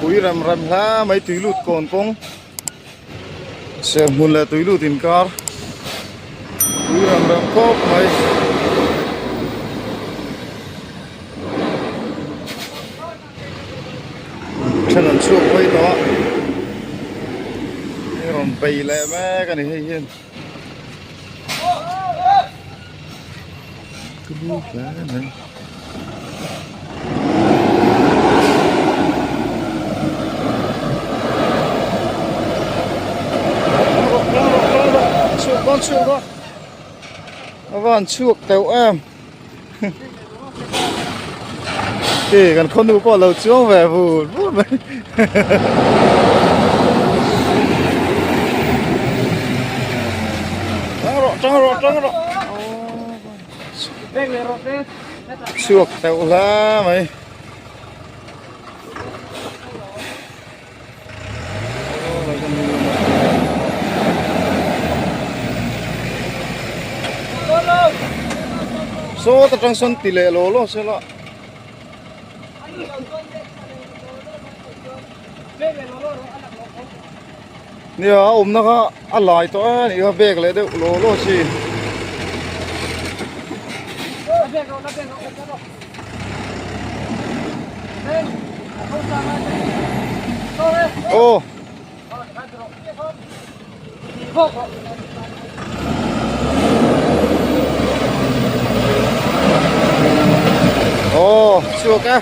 Pui rem rem hle mai tui lut kawn kawng serhmun leh tui lut inkar pui rem rem khawp mai. Then an chhuak phei tawh a hei rawn bei leh mek a ni hei hian tulu hle mai. Chhuak dawn chhuak dawn a van chhuak teuh em. Khi kan khawnu pawh a lo chuang ve vur vur mai Tang rawh tang rawh tang rawh Chhuak teuh hla mai. Saw ta tang sawn ti leh law law se la. Nia a awmna kha a lai tawh a nih kha bag leh deuh law law chi. Aw. Aw chhuak e.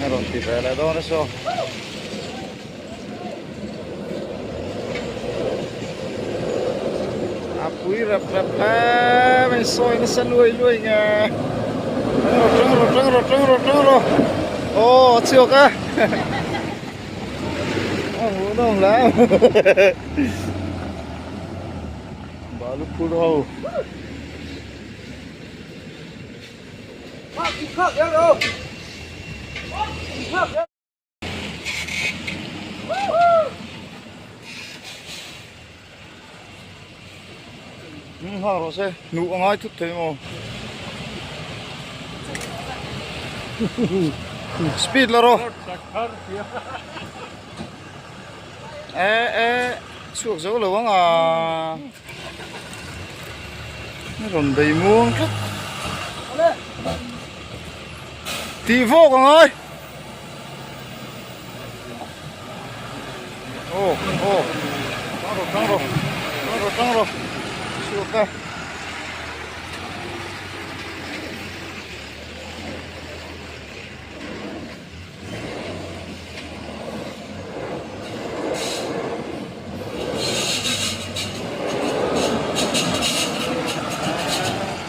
A rawn ti ve leh dawn a saw. A pui rep rep hle mai sawi nasa luai luai nge. Tang rawh tang rawh tang rawh tang rawh tang rawh. Aw a chhuak a. A hmuhnawm hle. Balu phur ho. Nghak rawh se hnuh a ngai thut thei maw speed la rawh e e chhuak zo lo ang a rawn bei muang tlat tih vawk a ngai. Aw aw tang rawh tang rawh tang rawh tang rawh chhuak a.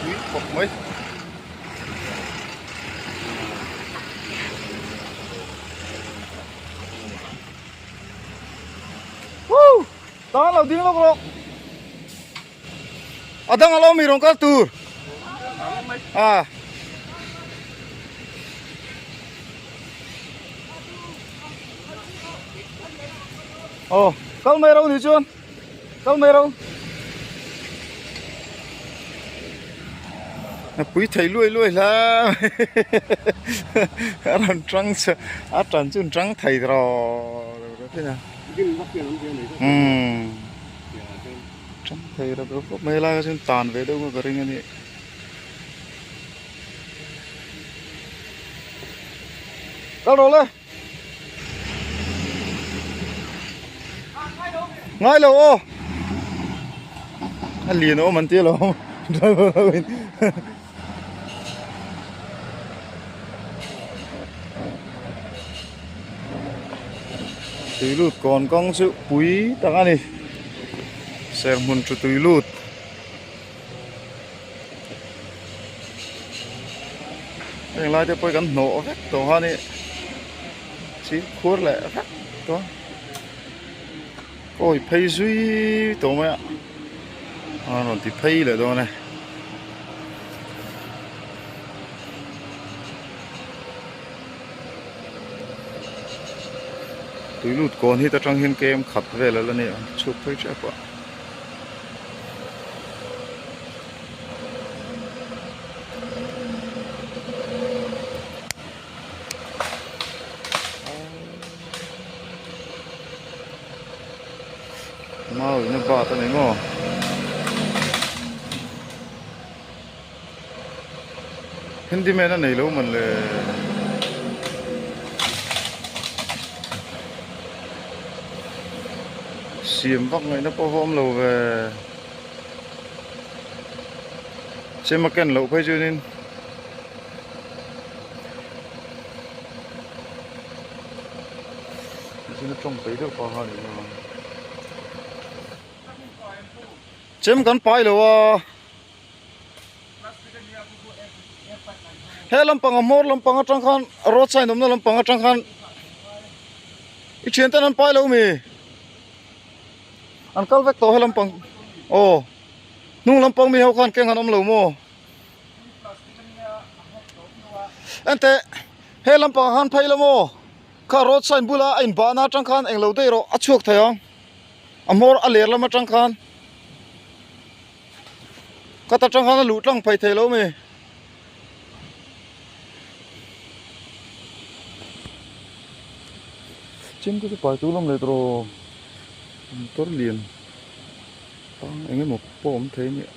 Pui khawp mai. Woo! Tan lo ding lawk rawh. A dang alo mi rawn kal tur. Ah. Oh, kal mai ro ni chuan. Kal mai ro. A pui thei luai luai hla a rawn tang a tan chu an tang thei rawh umm tang thei rawh rawh khawp mai lai kha chuan tan ve deuh ka ring a ni. Kal rawh le. Ngai lo aw. A lian awm an tia lo driver ho in. Tui lut kawn kawng chu pui tak a ni. Serhmun chu tui lut. Heng lai te pawh hi kan hnawh vek tawh a ni chi khur leh vek tawh a kawi phei zui tawh mai a a rawn ti phei leh dawn e. Tui lut kawn hi ta tang hian kem khat vel a la ni a chhuk phei tep a. Au in a bat a ni maw? Handyman a nei lo man le. Siam vak ngaihna pawh va awm lo ve. Chem a ken loh phei chuanin. Tichuan a tawng peih deuh pah kha a ni maw. Chem kan pai lo a. He lampang a hmawr lampang atang khan road sign awmna lampang atang khan i thian ten an pai lo mi an kal vek tawh he lampang aw hnung lampang mi ho khan keng an awm lo maw enteh he lampang ah khan phei la maw kha road sign bula a inbahna atang khan englo daih rawh a chhuak thei ang a hmawr a ler lam atang khan. Ka ta tang khan a luh tlang phei thei lo mi. Chem te chu pai tur lam leh tawh motor lian tang eng emaw pawh awm thei a nia.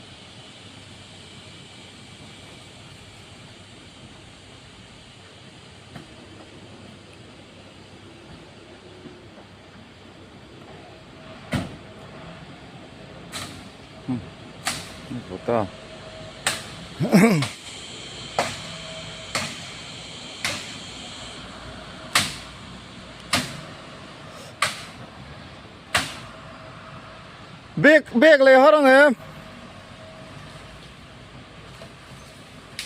Ta bag bag leh har ang em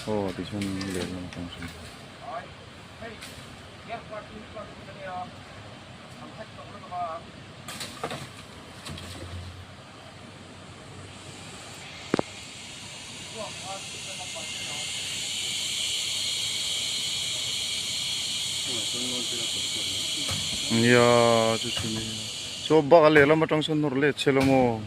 aw tichuan lehlam atang sawn. Nia chu chu ni chaw bak a lehlam atang sawn nawr let che lo maw.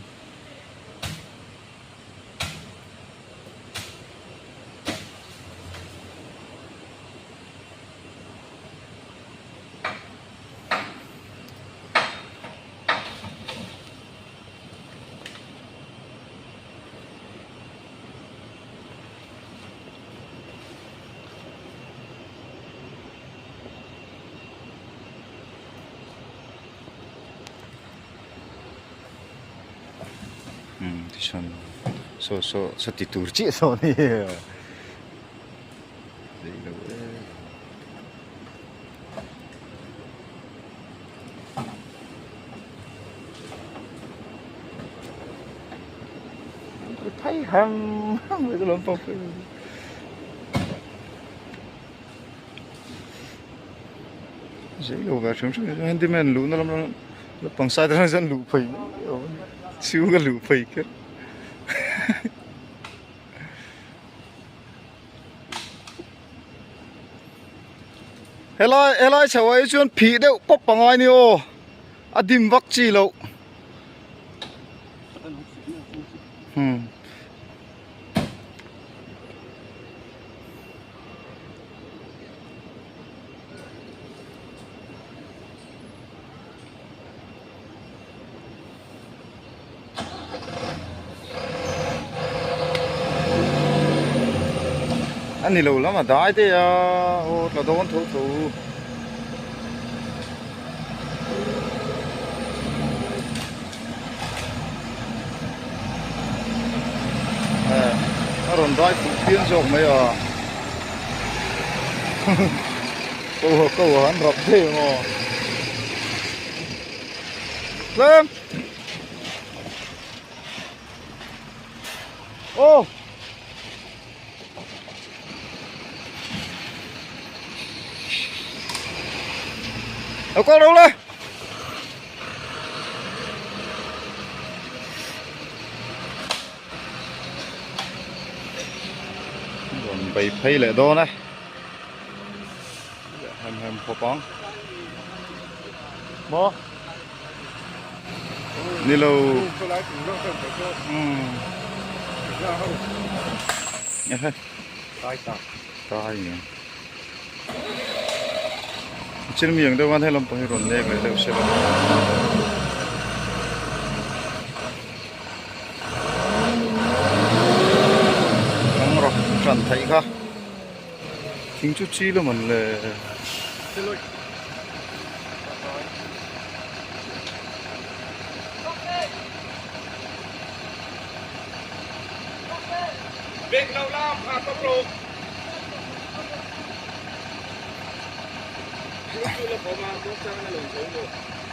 Tichuan saw saw saw ti tur chiah saw a ni. Zei lo e. Phei ham ham mai ka lawm pawh phei. Zei lo ve hrim hrim handyman luhna lam lam lampang side atang chuan luh phei mai chhunga luh phei kher. Helai helai chho ah hi chuan phih deuh pawp a ngai ni aw a dim vak chi loh hmm. A ni lo lam a dai te a aw tla dawn tho tho. A rawn dai fuh phian zawk mai a ko ko an rap thei ang aw. Tlem. Ô. Ở con đâu đây? Còn bày phay lại đo này. Hem hem khawp ang. Maw? Ni lo. Umm. Tai ni. Thil mi ang deuh khan helam pawh hi rawn nek leh deuh se la. tlan theih kha thing chu chi lawm an le.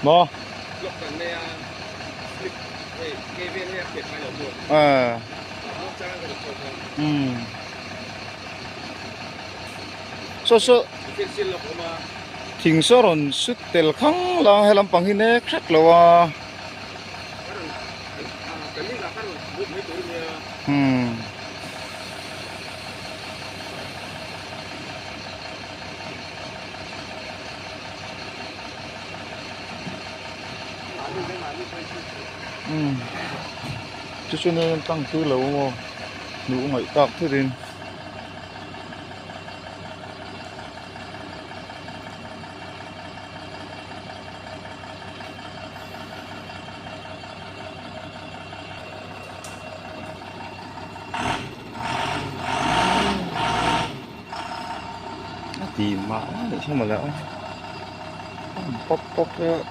Maw? Saw saw thing saw rawn sut tel khang lang he lampang hi nek hrek lo a. Umm chu chu nen tlang tir lo maw hnuh ngaih tak thut in. A ti mah mah leh thung mawle a an pawp pawp reuh.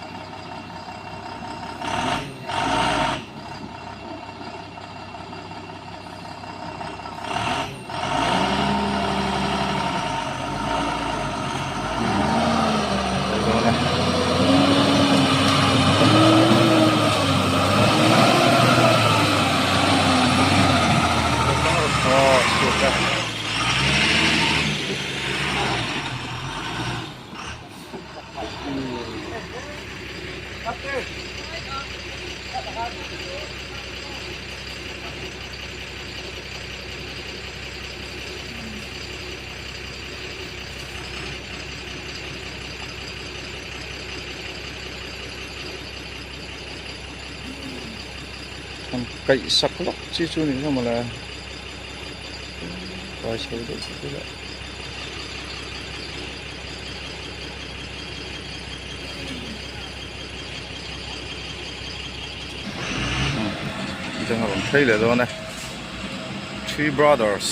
An kaih sak lawk chi chu ni hlawm mawle kai chho deuh chu ila. Chutiang a rawn phei leh dawn e Three Brothers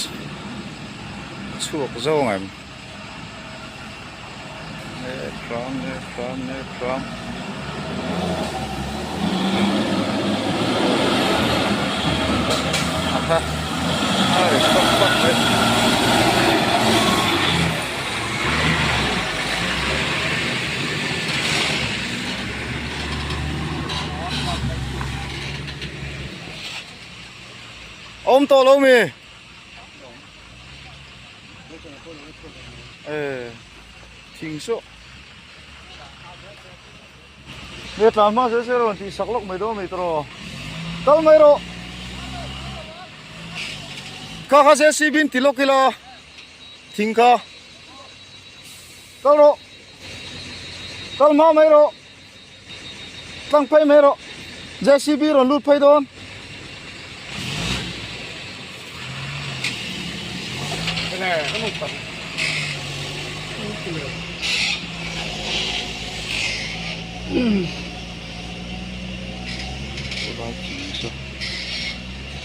chhuak zawng em nek hram nek hram nek hram aha a ri fak fak mai. Awm tawh lo mi? E thing saw. Nge tlan hma zel zel rawn tih sak lawk mai dawn mai tawh. Kal mai rawh. Kha kha JCB in ti lawk ila thing kha. Kal rawh. Kal hma mai rawh. Tlang phei mai rawh. JCB rawn lut phei dawn.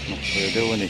Mak ve deuh a ni.